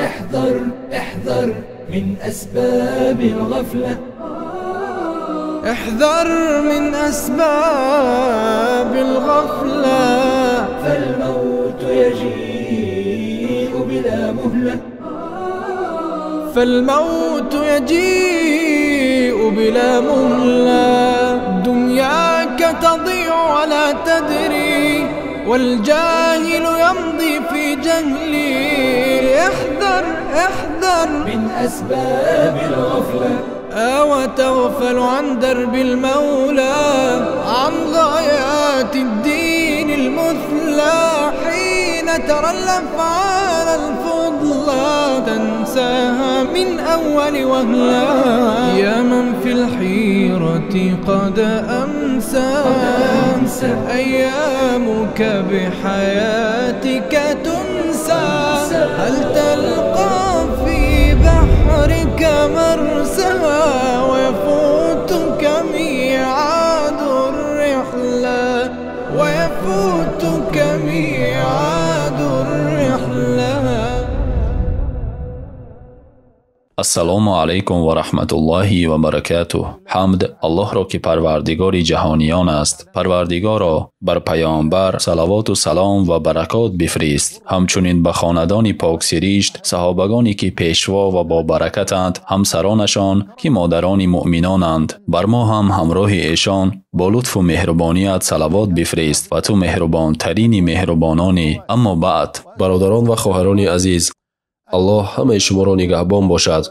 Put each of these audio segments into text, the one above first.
احذر احذر من أسباب الغفلة. احذر من أسباب الغفلة، فالموت يجيء بلا مهلة. فالموت يجيء بلا مهلة. دنياك تضيع ولا تدري، والجاهل يمضي في جهلي. احذر احذر من أسباب الغفلة. وتغفل عن درب المولى، عن غايات الدين المثلى. حين ترى الأفعال الفضلى تنساها من أول وهلة. يا من في الحيرة قد أمسى، أيامك بحياتك تنسى. هل تلقى في بحرك مرسى، ويفوتك ميعاد الرحلة، ويفوتك ميعاد الرحلة. Ассалому алайкум ва раҳматуллоҳи ва баракатуҳ. Ҳамд Аллоҳро, ки парвардигори ҷаҳониён аст. Парвардигоро, бар паёмбар салавоту салом ва баракот бифирист, ҳамчунин ба хонадони поксиришт, саҳобагоне ки пешво ва бобаракатанд, ҳамсаронашон ки модарони муъминонанд. Бар мо ҳам ҳамроҳи эшон бо лутфу меҳрубоният салавот бифирист ва ту меҳрубонтарини меҳрубононӣ. Аммо баъд, бародарон ва хоҳарони азиз, Аллоҳ ҳамаи шуморо нигаҳбон бошад.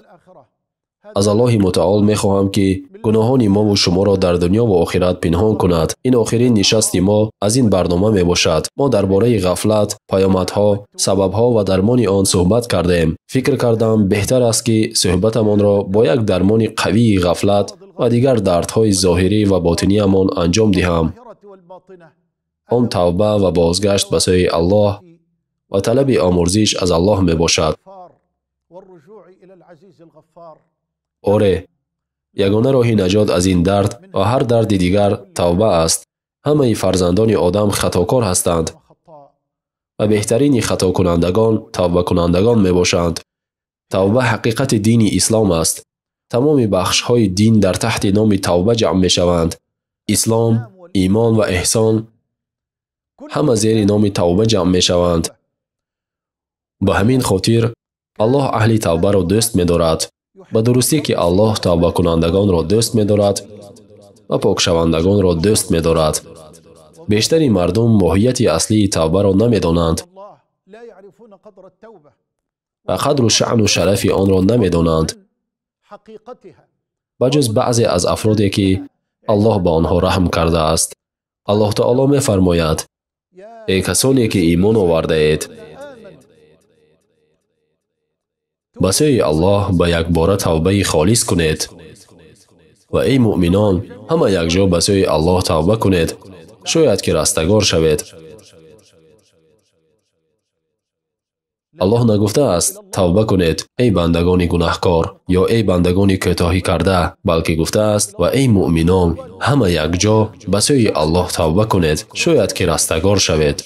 Аз Аллоҳи мутаол мехоҳам, ки гуноҳони мову шуморо дар дунё ва охират пинҳон кунад. Ин охирин нишасти мо аз ин барнома мебошад. Мо дар бораи ғафлат, паёмадҳо, сабабҳо ва дармони он суҳбат кардем. Фикр кардам, беҳтар аст, ки суҳбатамонро бо як дармони қавии ғафлат ва дигар дардҳои зоҳирӣ ва ботиниямон анҷом диҳам. Он тавба ва бозгашт ба сӯи Аллоҳ ва талаби омурзиш аз Аллоҳ мебошад. Оре, ягона роҳи наҷот аз ин дард ва ҳар дарди дигар тавба аст. Ҳамаи фарзандони одам хатокор ҳастанд ва беҳтарини хатокунандагон тавбакунандагон мебошанд. Тавба ҳақиқати дини ислом аст. Тамоми бахшҳои дин дар таҳти номи тавба ҷамъ мешаванд. Ислом, имон ва эҳсон ҳама зери номи тавба ҷамъ мешаванд. Ба ҳамин хотир Аллоҳ аҳли тавбаро дӯст медорад. Ба дурустӣ ки Аллоҳ тавбакунандагонро дӯст медорад ва покшавандагонро дӯст медорад. Бештари мардум моҳияти аслии тавбаро намедонанд ва қадру шаъну шарафи онро намедонанд, ба ҷуз баъзе аз афроде ки Аллоҳ ба онҳо раҳм кардааст. Аллоҳ таоло мефармояд: эй касоне ки имон овардаед, ба сӯи Аллоҳ ба якбора тавбаи холис кунед. Ва эй муъминон, ҳама якҷо ба сӯи Аллоҳ тавба кунед, шояд ки растагор шавед. Аллоҳ нагуфтааст тавба кунед, эй бандагони гунаҳкор ё эй бандагони кӯтоҳӣ карда, балки гуфтааст ва эй муъминон, ҳама якҷо ба сӯи Аллоҳ тавба кунед, шояд ки растагор шавед.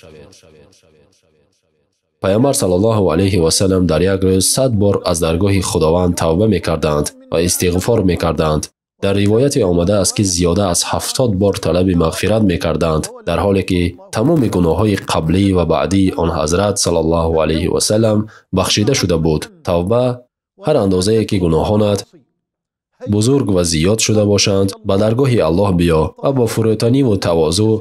Паёмбар саллаллоҳу алайҳи васаллам дар як рӯз 100 бор аз даргоҳи Худованд тавба мекарданд ва истиғфор мекарданд. Дар ривояте омадааст, ки зиёда аз 70 бор талаби мағфират мекарданд, дар ҳоле ки тамоми гуноҳҳои қаблӣ ва баъдии он ҳазрат саллаллоҳу алайҳи васаллам бахшида шуда буд. Тавба ҳар андозае ки гуноҳонат бузург ва зиёд шуда бошанд, ба даргоҳи Аллоҳ биё ва бо фурӯтаниву тавозӯъ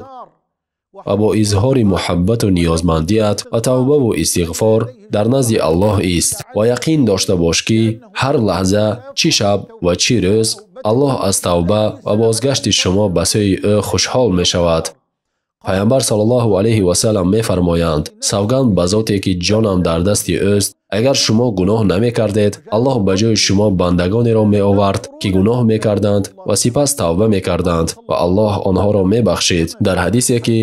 ва бо изҳори муҳаббату ниёзмандият ва тавбаву истиғфор дар назди Аллоҳ ист ва яқин дошта бош, ки ҳар лаҳза, чӣ шаб ва чӣ рӯз, Аллоҳ аз тавба ва бозгашти шумо ба сӯи ӯ хушҳол мешавад. Паёмбар саллаллоҳу алайҳи васаллам мефармоянд: савганд ба зоте ки ҷонам дар дасти ӯст, агар шумо гуноҳ намекардед, Аллоҳ ба ҷои шумо бандагонеро меовард, ки гуноҳ мекарданд ва сипас тавба мекарданд ва Аллоҳ онҳоро мебахшид. Дар ҳадисе ки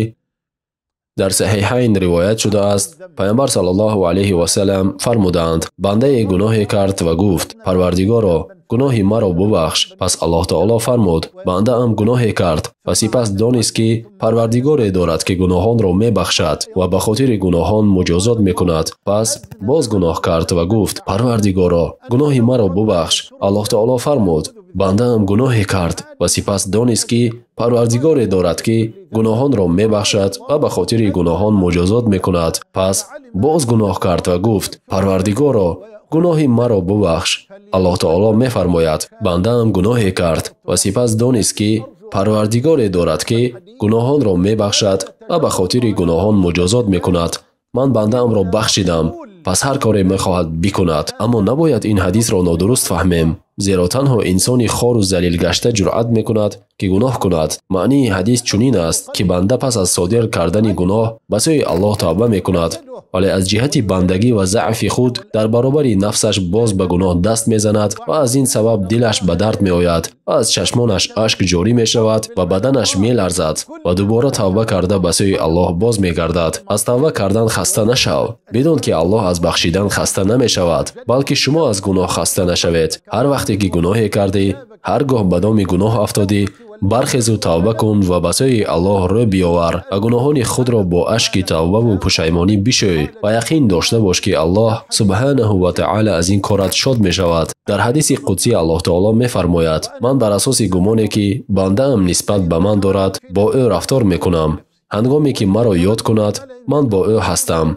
Дар Саҳиҳайн ривоят шудааст, Паёмбар саллаллоҳу алайҳи васаллам фармуданд: бандае гуноҳе кард ва гуфт: Парвардигоро, гуноҳи маро бубахш. Пас Аллоҳ таоло фармуд: бандаам гуноҳе кард ва сипас донист, ки Парвардигоре дорад, ки гуноҳонро мебахшад ва ба хотири гуноҳон муҷозот мекунад. Пас боз гуноҳ кард ва гуфт: Парвардигоро, гуноҳи маро бубахш. Аллоҳ таоло фармуд: бандаам гуноҳе кард ва сипас донист, ки Парвардигоре дорад, ки гуноҳонро мебахшад ва ба хотири гуноҳон муҷозот мекунад. Пас боз гуноҳ кард ва гуфт: Парвардигоро, гуноҳи маро бубахш. Аллоҳ таоло мефармояд: бандаам гуноҳе кард ва сипас донист, ки Парвардигоре дорад, ки гуноҳонро мебахшад ва ба хотири гуноҳон муҷозот мекунад. Ман бандаамро бахшидам, пас ҳар коре мехоҳад бикунад. Аммо набояд ин ҳадисро нодуруст фаҳмем, зеро танҳо инсони хору залилгашта ҷуръат мекунад, ки гуноҳ кунад. Маънии ҳадис чунин аст, ки банда пас аз содир кардани гуноҳ ба сӯи Аллоҳ тавба мекунад, вале аз ҷиҳати бандагӣ ва заъфи худ дар баробари нафсаш боз ба гуноҳ даст мезанад ва аз ин сабаб дилаш ба дард меояд ва аз чашмонаш ашк ҷорӣ мешавад ва баданаш меларзад ва дубора тавба карда ба сӯи Аллоҳ боз мегардад. Аз тавба кардан хаста нашав. Бидон, ки Аллоҳ аз бахшидан хаста намешавад, балки шумо аз гуноҳ хаста нашавед. Ҳар вақте ки гуноҳе кардӣ, ҳар гоҳ ба доми гуноҳ афтодӣ, бархезу тавба кун ва ба сӯи Аллоҳ рӯ биёвар ва гуноҳони худро бо ашки тавбаву пушаймонӣ бишӯй ва яқин дошта бош, ки Аллоҳ субҳанаҳу ва таъала аз ин корат шод мешавад. Дар ҳадиси қудсӣ Аллоҳ таоло мефармояд: ман бар асоси гумоне, ки бандаам нисбат ба ман дорад, бо ӯ рафтор мекунам. Ҳангоме ки маро ёд кунад, ман бо ӯ ҳастам.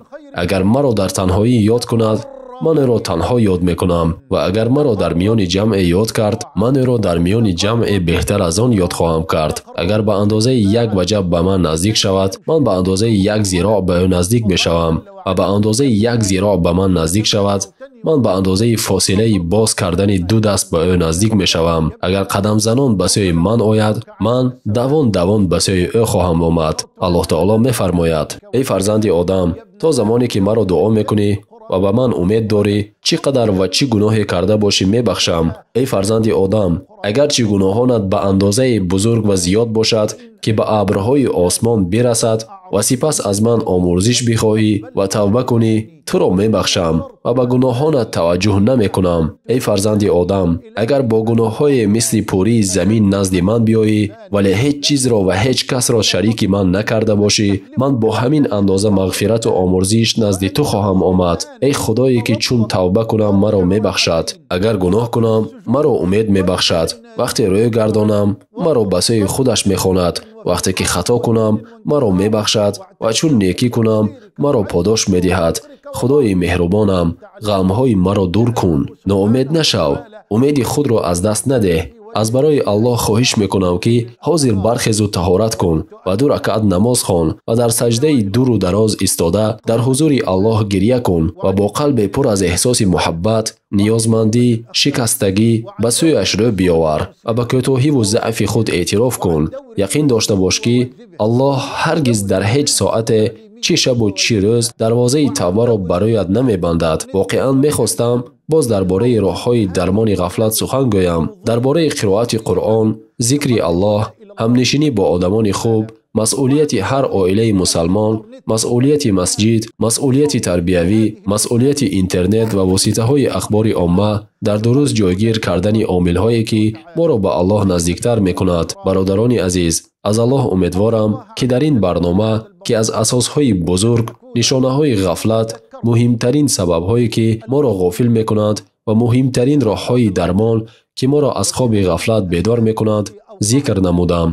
Агар маро дар танҳоӣ ёд кунад, ман ӯро танҳо ёд мекунам ва агар маро дар миёни ҷамъе ёд кард, ман ӯро дар миёни ҷамъе беҳтар аз он ёд хоҳам кард. Агар ба андозаи як ваҷаб ба ман наздик шавад, ман ба андозаи як зироъ ба ӯ наздик мешавам ва ба андозаи як зироъ ба ман наздик шавад, ман ба андозаи фосилаи боз кардани ду даст ба ӯ наздик мешавам. Агар қадамзанон ба сӯи ман ояд, ман давон давон ба сӯи ӯ хоҳам омад. Аллоҳ таоло мефармояд: эй фарзанди одам, то замоне ки маро дуо мекунӣ ва ба ман умед дорӣ, чӣ қадар ва чӣ гуноҳе карда бошӣ мебахшам. Эй фарзанди одам, агарчи гуноҳонат ба андозаи бузург ва зиёд бошад, ки ба абрҳои осмон бирасад ва сипас аз ман омурзиш бихоҳӣ ва тавба кунӣ, туро мебахшам ва ба гуноҳонат таваҷҷӯҳ намекунам. Эй фарзанди одам, агар бо гуноҳҳое мисли пурии замин назди ман биёӣ, вале ҳеҷ чизро ва ҳеҷ касро шарики ман накарда бошӣ, ман бо ҳамин андоза мағфирату омурзиш назди ту хоҳам омад. Эй Худое, ки чун тавба кунам маро мебахшад, агар гуноҳ кунам маро умед мебахшад, вақте рӯй гардонам маро ба сӯи худаш мехонад, вақте ки хато кунам маро мебахшад ва чун некӣ кунам маро подош медиҳад. Худои меҳрубонам, ғамҳои маро дур кун. Ноумед нашав, умеди худро аз даст надеҳ. Аз барои Аллоҳ хоҳиш мекунам, ки ҳозир бархезу таҳорат кун ва 2 ракъат намоз хон ва дар саҷдаи дуру дароз истода дар ҳузури Аллоҳ гиря кун ва бо қалбе пур аз эҳсоси муҳаббат, ниёзмандӣ, шикастагӣ ба сӯяш рӯ биёвар ва ба кӯтоҳиву заъфи худ эътироф кун. Яқин дошта бош, ки Аллоҳ ҳаргиз дар ҳеҷ соате, чӣ шабу чӣ рӯз, дарвозаи тавбаро барояд намебандад. Воқеан мехостам боз дар бораи роҳҳои дармони ғафлат сухан гӯям, дар бораи қироати Қуръон, зикри Аллоҳ, ҳамнишинӣ бо одамони хуб, масъулияти ҳар оилаи мусалмон, масъулияти масҷид, масъулияти тарбиявӣ, масъулияти интернет ва воситаҳои ахбори омма дар дуруст ҷойгир кардани омилҳое, ки моро ба Аллоҳ наздиктар мекунад. Бародарони азиз, аз Аллоҳ умедворам, ки дар ин барнома, ки аз асосҳои бузург, нишонаҳои ғафлат, муҳимтарин сабабҳое, ки моро ғофил мекунанд ва муҳимтарин роҳҳои дармон, ки моро аз хоби ғафлат бедор мекунанд, зикр намудам.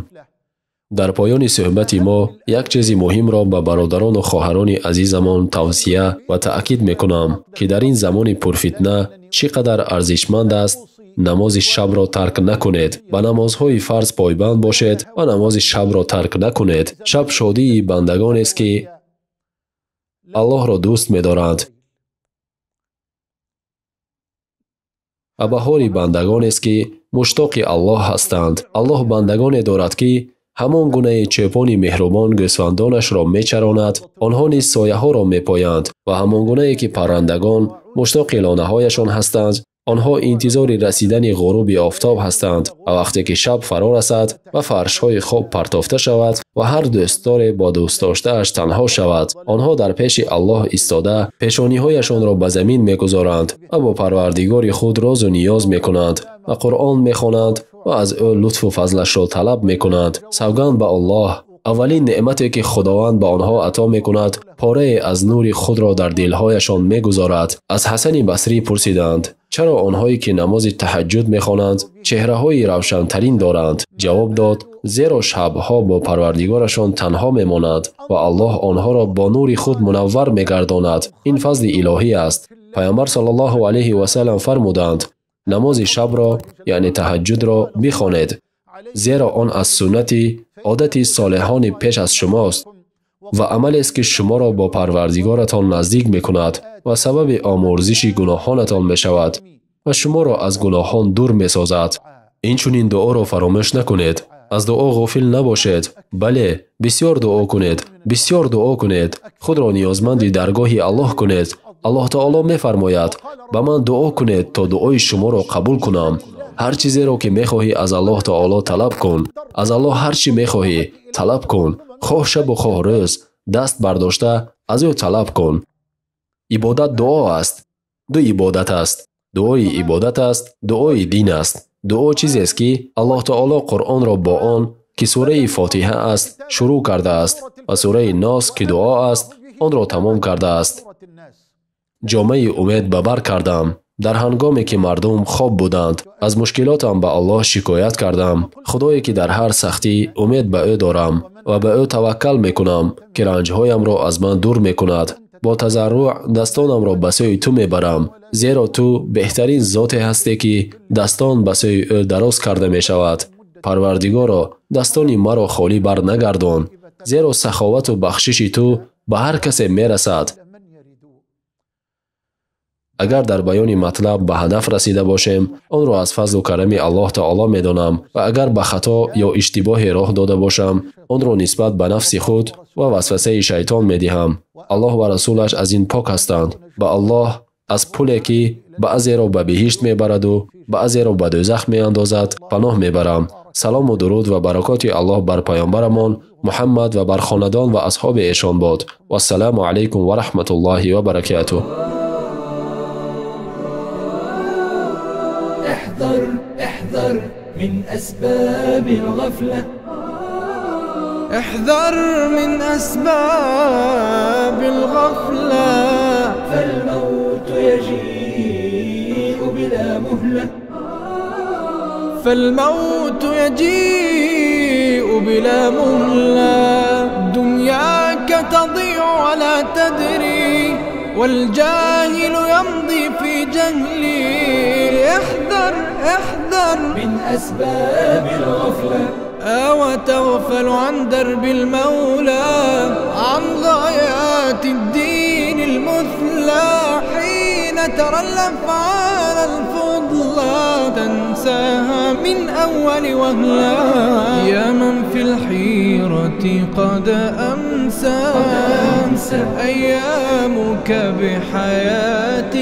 Дар поёни суҳбати мо як чизи муҳимро ба бародарону хоҳарони азизамон тавсия ва таъкид мекунам, ки дар ин замони пурфитна чӣ қадар арзишманд аст намози шабро тарк накунед, ба намозҳои фарз пойбанд бошед ва намози шабро тарк накунед. Шаб шодии бандагонест, ки Аллоҳро дӯст медоранд ва баҳори бандагонест, ки муштоқи Аллоҳ ҳастанд. Аллоҳ бандагоне дорад, ки ҳамон гунаи чӯпони меҳрубон гӯсфандонашро мечаронад, онҳо низ сояҳоро мепоянд ва ҳамон гунае ки паррандагон муштоқи лонаҳояшон ҳастанд, Онҳо интизори расидани ғуруби офтоб ҳастанд ва вақте ки шаб фаро расад ва фаршҳои хоб партофта шавад ва ҳар дӯстдоре бо дӯстдоштааш танҳо шавад, онҳо дар пеши Аллоҳ истода пешониҳояшонро ба замин мегузоранд ва бо Парвардигори худ розу ниёз мекунанд ва Қуръон мехонанд ва аз ӯ лутфу фазлашро талаб мекунанд. Савганд ба Аллоҳ, аввалин неъмате ки Худованд ба онҳо ато мекунад, порае аз нури худро дар дилҳояшон мегузорад. Аз Ҳасани Басрӣ пурсиданд: чаро онҳое ки намози таҳаҷҷуд мехонанд чеҳраҳои равшантарин доранд? Ҷавоб дод: зеро шабҳо бо Парвардигорашон танҳо мемонанд ва Аллоҳ онҳоро бо нури худ мунаввар мегардонад. Ин фазли илоҳӣ аст. Паёмбар саллаллоҳу алайҳи васаллам фармуданд: намози шабро, яъне таҳаҷҷудро бихонед, зеро он аз суннати одати солеҳони пеш аз шумост ва амалест ки шуморо бо Парвардигоратон наздик мекунад ва сабаби омӯрзиши гуноҳонатон мешавад ва шуморо аз гуноҳон дур месозад. Инчунин дуоро фаромӯш накунед. Аз дуо ғофил набошед. Бале, бисёр дуо кунед, бисёр дуо кунед. Худро ниёзманди даргоҳи Аллоҳ кунед. Аллоҳ таоло мефармояд: ба ман дуо кунед то дуои шуморо қабул кунам. Ҳар чизеро ки мехоҳӣ аз Аллоҳ таоло талаб кун. Аз Аллоҳ ҳар чӣ мехоҳӣ талаб кун, хоҳ шабу хоҳ рӯз, даст бардошта аз ӯ талаб кун. Ибодат дуо аст. Ду ибодат аст. Дуои ибодат аст, дуои дин аст. Дуо чизест ки Аллоҳ таоло Қуръонро бо он ки сураи Фотиҳа аст шурӯъ кардааст ва сураи Нос ки дуо аст онро тамом кардааст. Ҷомаи умед ба бар кардам. Дар ҳангоме ки мардум хоб буданд, аз мушкилотам ба Аллоҳ шикоят кардам. Худое ки дар ҳар сахтӣ умед ба ӯ дорам ва ба ӯ таваккал мекунам, ки ранҷҳоямро аз ман дур мекунад. Бо тазарруъ дастонамро ба сӯи ту мебарам, зеро ту беҳтарин зоте ҳастӣ ки дастон ба сӯи ӯ дароз карда мешавад. Парвардигоро, дастони маро холӣ бар нагардон, зеро саховату бахшиши ту ба ҳар касе мерасад. Агар дар баёни матлаб ба ҳадаф расида бошем, онро аз фазлу карами Аллоҳ таоло медонам ва агар ба хато ё иштибоҳе роҳ дода бошам, онро нисбат ба нафси худ ва васвасаи шайтон медиҳам. Аллоҳ ва расулаш аз ин пок ҳастанд. Ба Аллоҳ аз пуле ки баъзеро ба биҳишт мебараду баъзеро ба дӯзах меандозад паноҳ мебарам. Салому дуруд ва баракоти Аллоҳ бар паёмбарамон Муҳаммад ва бар хонадон ва асҳоби эшон бод. Вассалому алайкум ва раҳматуллоҳи ва баракатуҳ. احذر احذر من أسباب الغفلة. احذر من أسباب الغفلة، فالموت يجيء بلا مهلة. فالموت يجيء بلا مهلة. دنياك تضيع ولا تدري، والجاهل يمضي في جهلي. احذر احذر من أسباب الغفلة. أو تغفل عن درب المولى، عن غايات الدين المثلى. حين ترى الأفعال الفضلى تنساها من أول وهلة. يا من في الحيرة قد أمسى، أيامك بحياتك